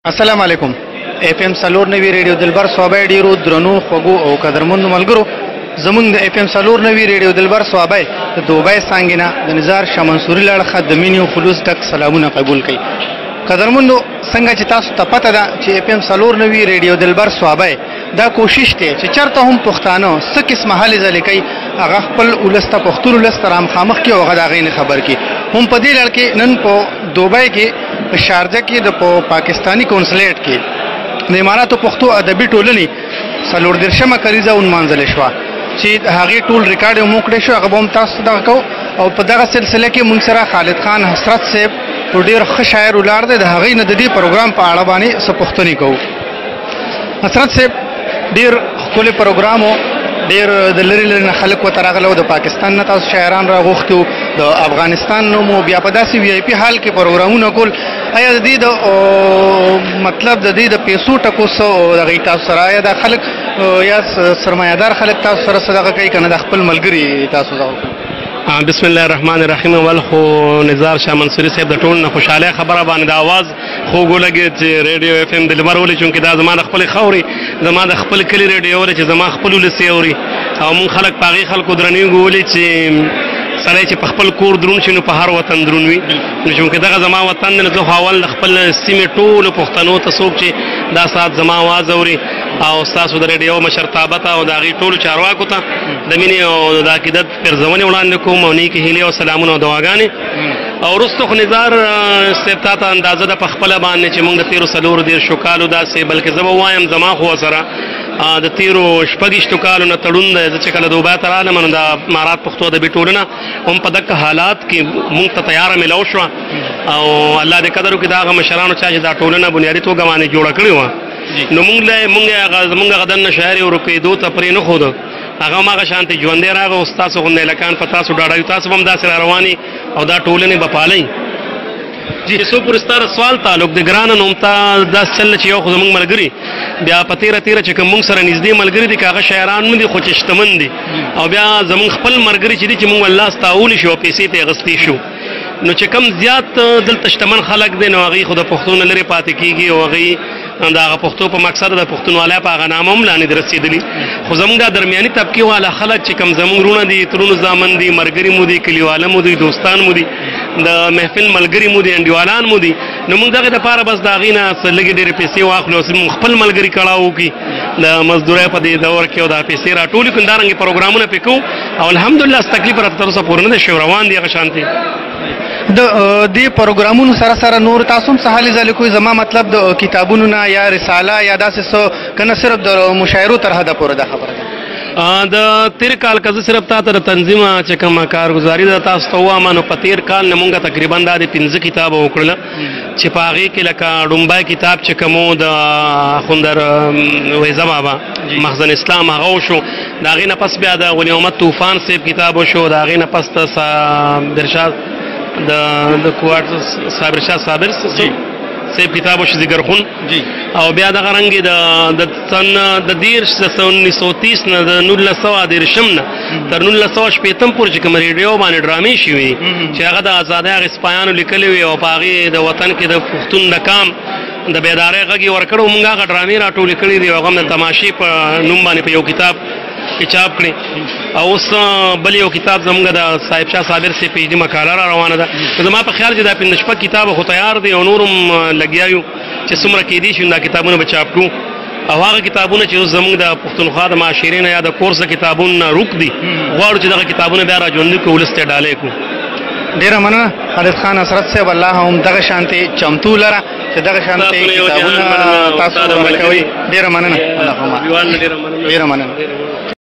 السلام علیکم. اف ام 94 ریډیو دلبر صوابۍ ډیرو درنو خوږو او قدرمنو ملګرو، زمونږ د اف ام 94 ریډیو دلبر صوابۍ د دوبۍ څانګې نه د نظار شاه منصوري له اړخه د مینې او خلوص ډک سلامونه قبول کړئ. قدرمنو، څنګه چې تاسو ته پته ده چې اف ام 94 ریډیو دلبر صوابۍ دا کوشش دی چې چرته هم پښتانه څه قسمه هلې ځلې کوي، هغه خپل ولس ته، پښتون ولس ته رامخامخ کړي او هغه د هغې نه خبر کړي. هم په دې لړ کې نن په دوبۍ کې، په شارجه کې، د په پاکستاني کونسلیټ کې د اماراتو پښتو ادبي ټولنې 34مه کلیزه ونمانځل شوه چې هغې ټول ریکارډ یې هم وکړی شو، هغه به هم تاسو ته دغه کوو. او په دغه سلسله کې مونږ سره خالد خان حسرت صاحب یو ډېر ښه شاعر ولاړ دی، د هغې نه د دې پروګرام په اړه باندې څه پوښتنې کوو. حسرت صاحب، ډېر ښکلی پروګرام و، ډېر د لرې لرې نه خلک ورته راغله او د پاکستان نه تاسو شاعران راغوښتي وو، د افغانستان نه مو بیا په داسې وي آی پي حال کې پروګرامونه کول. آیا د دې د مطلب د دې د پیسو ټکو څه دغه تاسو سره، آیا دا خلک یا سرمایهدار خلک تاسو سره څه دغه کوي که نه د خپل ملګري تاسو دغه کوي؟ بسم الله الرحمن الرحیم. اول خو نظار شاه منصوري صاحب د ټول نه خوشحاله خبره باندې د आवाज خوږ ولګېد چې ریډیو اف ام دلبر ولې، چونکې دا زما د خپلې خاورې، زما د خپل کلي ریډیو ولې چې زما خپل ولس یې اوري او مونږ خلک په هغې خلکو درنېږو ولې چې سړی چې په خپل کور درون شي نو په هر وطن درون وي. نو چونکې دغه زما وطن دی، نو زه خو اول د خپل سیمې ټولو پښتنو ته، څوک چې دا ساعت زما اواز اوري، او ستاسو د ریډیو مشرتابه ته او د هغې ټولو چارواکو ته د مینې او د عقیدت پیرزونې وړاندې کوم او نیکې هیلې او سلامونه او دعاګانې. او وروسته خو نظار صاحب تا ته اندازه ده په خپله باندې چې موږ د تېرو 34 کالو داسې، بلکې زه به ووایم زما خو سره د تېرو 26 کالو نه تړون دی. زه چې کله دوبۍ ته رالم نو د امارات پښتو ادبي ټولنه هم په دغه حالات کې موږ ته تیاره میلاو شوه او الله دې قدر وکړي دا هغه مشرانو چا چې دا ټولنه بنیادي توګه باندې جوړه کړې وه، نو موږ له موږ هغه زموږ هغه دننه شاعري ورکېدو ته پرې نه ښوده، هغه هماغه شانتې ژوندی راغی. او ستاسو غوندې هلکان په تاسو ډاډه یو، تاسو به هم داسې را روانې او دا ټولنې به پالئ. چې څو پورې ستا د سوال تعلق د ګرانه، نو تا داسې چل چې یو خو زموږ ملګري بیا په تېره تېره چې کوم موږ سره نږدې ملګري دي، که هغه شاعران نه دي خو چې شتمن دي، او بیا زموږ خپل ملګري چې دي چې موږ الله ستاولی شو او پیسې ته اخیستی شو، نو چې کم زیات دلته شتمن خلک دي نو هغوی خو د پښتو نه لرې پاتې کېږي او هغوی د هغه پښتو په مقصد د پښتونوالۍ په هغه نامه هم لا نه دي رسېدلي. خو زموږ دا درمیاني طبقې والا خلک چې کوم زموږ وروڼه دي، ترونو زامن دي، ملګري مو دي، کلیواله مو دي، دوستان مو دي، د محفل ملګري مو دي، انډیوالان مو دي، نو موږ دغه دپاره بس د هغې نه څه لږې ډېرې پیسې واخلو او موږ خپل ملګري کړاو وکړي د مزدورۍ په دې دور کې او دا پیسې راټولې کړو، دارنګې پروګرامونه پرې کوو او الحمدلله څه تکلیف راته تر اوسه پورې نه دی شوی، روان دي هغه شانتې. د دې پروګرامونو سره سره نور تاسو هم څه هلې ځلې کوئ؟ زما مطلب د کتابونو نه یا رساله یا داسې څه، که نه صرف د مشاعرو تر حده پورې دا خبره ده؟ د تېر کال که زه صرف تا ته د تنظیم چې کومه کارګزاري ده تاسو ته ووایم، نو په تېر کال نه مونږ تقریبا دا د 5 کتابه وکړله چې په هغې کې لکه ړومبی کتاب چې کوم و د اخوندر ویزه بابا مخزن اسلام هغه وشو، د هغې نه پس بیا د ولي محمد طوفان صاحب کتاب وشو، د هغې نه پس د صابر شاه د کوارټ صابر شاه صابر صاحب کتاب وشو ځیګرخون، او بیا دغه رنګ د سن د 1930 نه د 1930 نه تر 1960 پورې چې کوم ریډیو باندې ډرامې شوې چې هغه د ازادۍ هغې سپایانو لیکلې وې او په هغې د وطن کې د پښتون د کام د بیدارۍ غږ یې ورکړی، موږ هغه ډرامې راټولې کړې دي او هغه هم د تماشې په نوم باندې په یو کتاب کې چاپ کړې. او اوس بل یو کتاب زموږ د صاحب شاه صابر سي پی ایچ ډي مقاله را روانه ده. زما په خیال چې دا 5 شپږ کتابه خو تیار دي او نور هم لګیا یو چې څومره کېدی شي دا کتابونه به چاپ کړو. او هغه کتابونه چې اوس زموږ د پښتونخوا د معاشرې نه یا د کورس د کتابونو نه روک دي، غواړو چې دغه کتابونه بیا را ژوندي کړو، ولس ته ډالۍ کړو. ډېره مننه خالد خان حسرت صاحب، الله هم دغه شانتې چمتو لره چې دغه شانتې کتابونه تاسو ورکوئ. ډېره مننه، ډېره مننه.